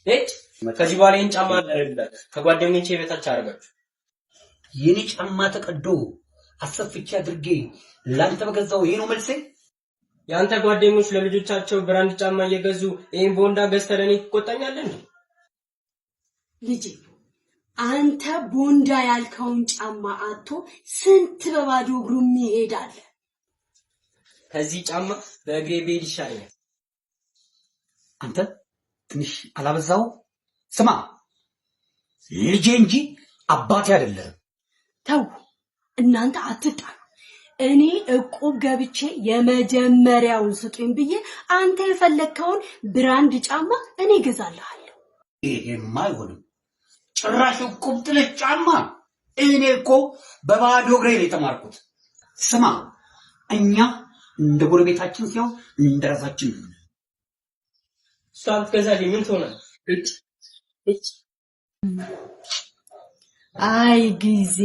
እጭ፣ ከዚህ በኋላ ይህን ጫማ አላደርግላችሁ፣ ከጓደኞቼ በታች አደርጋችሁ። የኔ ጫማ ተቀዶ አሰፍቼ አድርጌ ላንተ በገዛው ይሄ ነው መልሴ? የአንተ ጓደኞች ለልጆቻቸው brand ጫማ እየገዙ ይህን ቦንዳ ገዝተህ ለእኔ ትቆጣኛለህ እንዴ? ልጄ፣ አንተ ቦንዳ ያልከውን ጫማ አጥቶ ስንት በባዶ እግሩ የሚሄድ አለ። ከዚህ ጫማ በእግሬ ብሄድ ይሻለኛል። አንተ ትንሽ አላበዛው? ስማ፣ ልጄ እንጂ አባቴ አይደለም። ተው፣ እናንተ አትጣሉ። እኔ እቁብ ገብቼ የመጀመሪያውን ስጡኝ ብዬ አንተ የፈለግከውን brand ጫማ እኔ እገዛልሃለሁ። ይሄማ አይሆንም። ጭራሽ እቁብ ጥለሽ ጫማ። እኔ እኮ በባዶ እግሬ ነው የተማርኩት። ስማ፣ እኛ እንደ ጎረቤታችን ሲሆን እንደ ራሳችን ነው። እሷ ብትገዛልኝ ምን ትሆናለህ? እጭ እጭ። አይ ጊዜ።